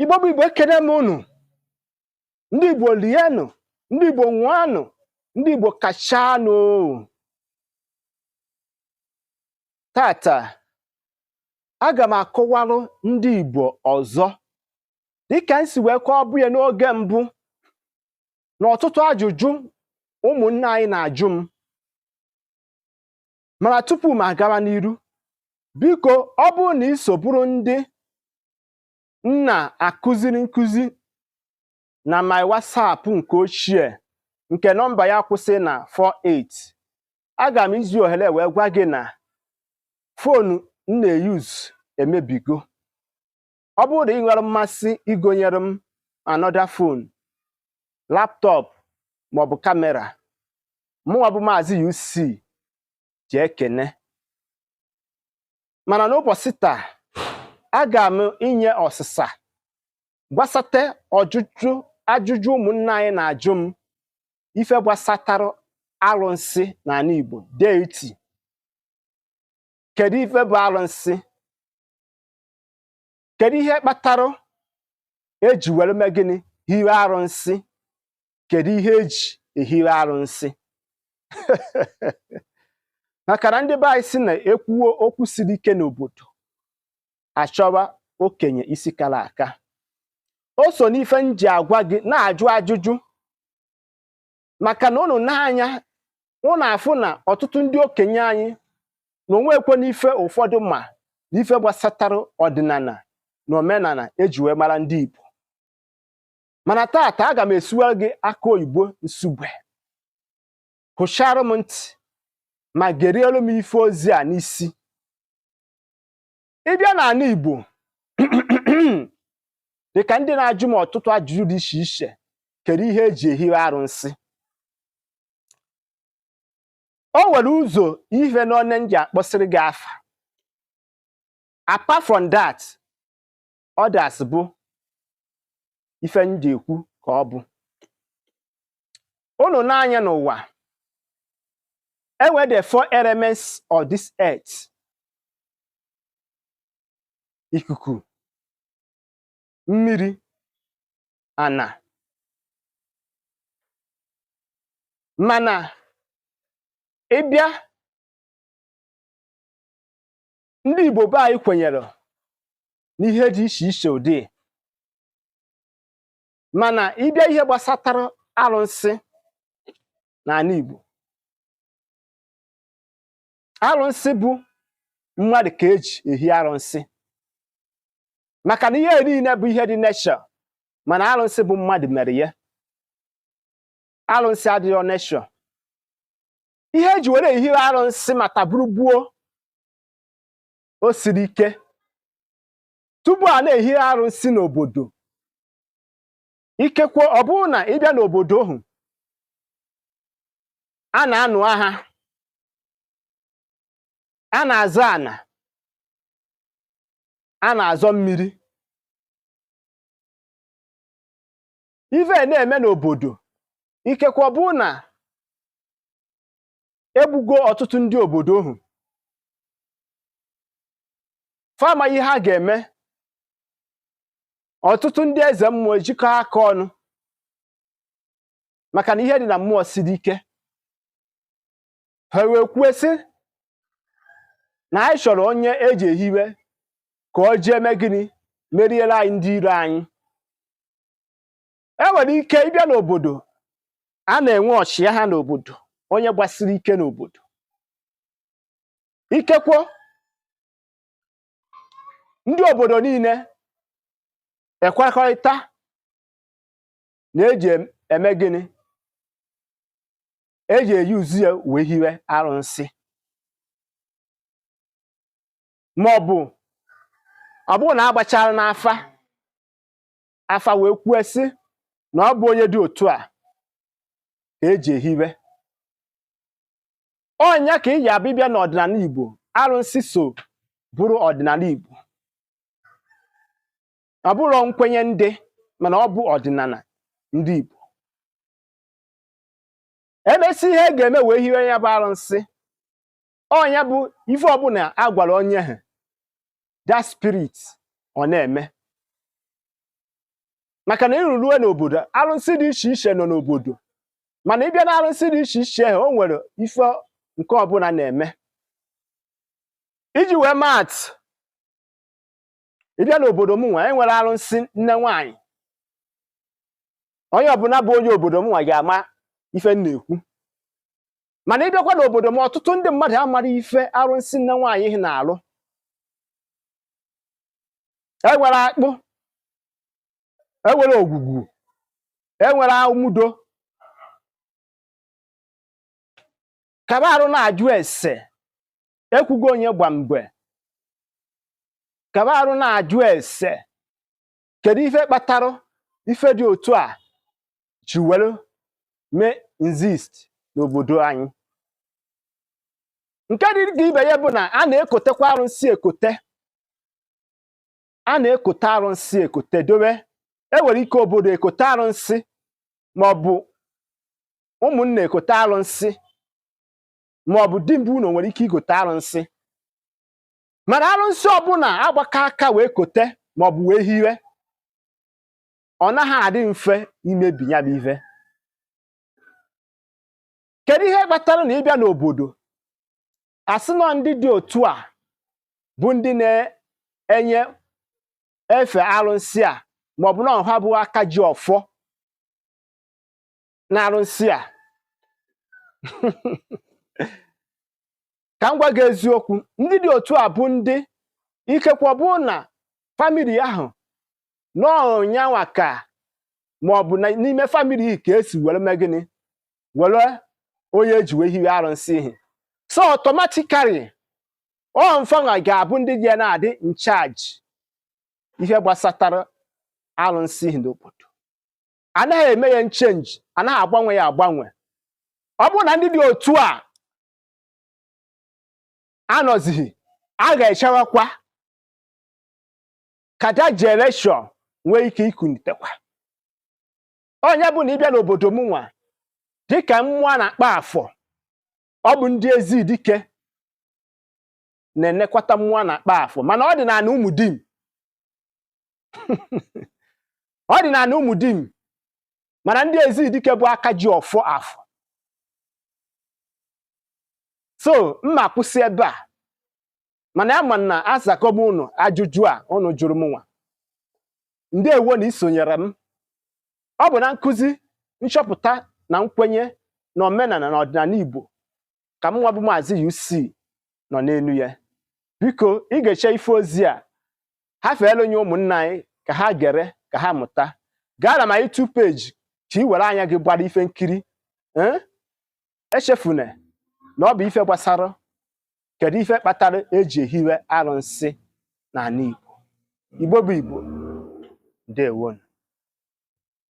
Igbo bụ Igbo, ekene m unu. Ndị Igbo, lienụ. Ndị Igbo, ṅụanụ. Ndị Igbo, kachanụ. Tata aga m akọwalụ ndị Igbo ọzọ dịka m si wee kọọ bụ ya n'oge mbụ na ọtụtụ ajụjụ ụmụnne anyị na-ajụ m. Mana tupu m agawa n'iru, biko, ọ bụrụ na ị so bụrụ ndị m na-akụziri nkụzi na my WhatsApp nke ochie, nke nọmba ya kwụsị na 48, aga m iji ohere wee gwa gị na phone m na-e-use emebigo. Ọ bụrụ na ị nwere mmasị igonyere m another phone, laptop maọbụ camera, mụnwa bụ Maazị UC ji ekene. Mana n'ụbọchị taa, aga m inye ọsịsa gbasate ọjụjụ ajụjụ ụmụnne anyị na-ajụ m, ife gbasatara arụnsị n'ala Igbo, deity. Kedu ife bụ arụnsị? Kedu ihe kpatara eji were mee gịnị, hiwe arụnsị? Kedu ihe eji ehiwe arụnsị? Maka na ndị be anyị sị na ekwuo okwu siri ike n'obodo, achọwa okenye isi kara aka. O so n'ife m ji agwa gị na-ajụ ajụjụ, maka na unu n'anya unu afụ na ọtụtụ ndị okenye anyị na onwe ekwe n'ife ụfọdụ, ma n'ife gbasatara ọdịnala na omenala eji wee mara ndị Igbo. Mana tata, aga m esiwere gị aka oyibo nsugbe. Hụchara m ntị ma gerielu m ife ozi a n'isi. Ịbịa n'ala Igbo, dịka ndị na-ajụ m ọtụtụ ajụjụ dị iche iche, kedu ihe eji ehiwe arụnsị? O nwere ụzọ ife n'one m ji akpọsịrị gị afa. Apart from that, others bụ ife m ji ekwu ka ọ bụ unu n'anya n'ụwa. Enwe the four elements of this earth: ikuku, mmiri, ana. Mana ịbịa, ndị Igbo be anyị kwenyere n'ihe dị iche iche ụdị. Mana ịbịa ihe gbasatara arụnsị n'ala Igbo, arụnsị bụ mmadụ ka eji ehi arụnsị, maka na ihe niile bụ ihe dị nature, mana arụnsị bụ mmadụ mere ya. Arụnsị adịghị nature. Ihe eji were ehiwe arụnsị mata bụrụ gbuo o siri ike. Tupu a na-ehi arụnsị n'obodo, ikekwe ọ bụrụ na ịbịa n'obodo ohu a na-anụ agha, a na-azọ ana, a na-azọ mmiri, ife na-eme n'obodo, ikekwe ọ bụrụ na egbugo ọtụtụ ndị obodo ohu, fa amaghị ihe ha ga-eme. Ọtụtụ ndị eze mmụọ ejikọ aka ọnụ, maka na ihe dị na mmụọ siri ike. Ha wee kwuo sị na anyị chọrọ onye eji ehiwe ka ọ jee mee gịnị, meriere anyị ndị iro anyị. E nwere ike ịbịa n'obodo a na-enwe ọchịagha n'obodo, onye gbasiri ike n'obodo. Ikekwe ndị obodo niile ekwekọrịta na eji eme gịnị, eji eyuzu ya wee hiwe arụnsị, ma ọ bụ ọ bụrụ na agbachara n'afa, afa wee kwuo sị na ọ bụ onye dị otu a ka eji ehiwe ọnya. Ka ị ji abịbịa n'ọdịnala Igbo, arụnsị so bụrụ ọdịnala Igbo. Ọ bụrụ nkwenye ndị, mana ọ bụ ọdịnala ndị Igbo. Emesi ihe e ga-eme wee hiwe ya bụ arụnsị, ọnya bụ ife ọbụla a gwara onye ha, that spirit ọ na-eme. Maka na ịrụrue n'obodo, arụsị dị iche iche nọ n'obodo, mana ịbịa na arụsị dị iche iche ahụ, o nwere ife nke ọbụla na-eme. Iji wee maatụ, ịbịa n'obodo m nwa, enwere arụsị nne nwaanyị. Onye ọbụla bụ onye obodo m nwa ga-ama ife m na-ekwu. Mana ịbịakwa n'obodo m, ọtụtụ ndị mmadụ amara ife arụsị nne nwaanyị na-alụ. Enwere akpụ, enwere ogwugwu, enwere amudo. Kaba arụ na-ajụ ese, ekwugo onye gba mgbe. Kaba arụ na-ajụ ese, kedu ife kpatara ife dị otu a ji were mee insist n'obodo anyị? Nke dị ka ibe ya bụ na a na-ekotekwa arụsị ekote, a na-ekote arụsị ekote dobe. Enwere ike obodo ekote arụsị, maọbụ ụmụnna ekote arụsị, maọbụ dimgbe unu nwere ike igote arụsị. Mana arụsị ọbụla agbakọ aka wee kote maọbụ wee hiwe, ọ naghị adị mfe imebi ya bụ ife. Kedu ihe kpatara na ịbịa n'obodo asị nọ ndị dị otu a bụ ndị na-enye efe arụsị a, maọbụ na ọha bụ aka ji ọfọ na arụsị a? Ka m gwa gị eziokwu, ndị dị otu a bụ ndị ikekwe bụ na famili ahụ n'ọnyanwa ka, maọbụ n'ime famili ka esi were mee gịnị, were onye eji wee hiwe arụsị ihe. So automatically ọ mfanwa ga-abụ ndị ga na-adị in charge ihe gbasatara arụsị n'obodo. Anaghị eme ya nchenji, anaghị agbanwe ya agbanwe. Ọ bụrụ na ndị dị otu a anọzighị, a ga-echewakwa ka that generation nwee ike ikunitekwa. Onye bụ na ịbịa n'obodo m nwa, dịka mmụọ na-akpa afọ, ọ bụ ndị ezi dike na-enekwata mmụọ na-akpa afọ. Mana ọ dị n'ala ụmụ dim, ọ dị n'ala ụmụ dim, mana ndị ezi dike bụ aka ji ọfọ afọ. So mma kwụsị ebe a, mana ama na azakọba unu ajụjụ a unu jụrụ m nwa. Ndewo na isonyere m. Ọ bụ na nkụzi nchọpụta na nkwenye na omenala na ọdịnala Igbo ka m nwa bụ Maazị UC nọ n'elu ya. Biko ị ga-eche ife ozi a, hafeela onye ụmụnna anyị ka ha gere, ka ha mụta. Gaa na ma YouTube page ka ị were anya gị gbara ife nkiri. Echefuna na ọ bụ ife gbasara kedu ife kpatara eji ehiwe arụsị n'ala Igbo. Igbo bụ Igbo. Ndewonu.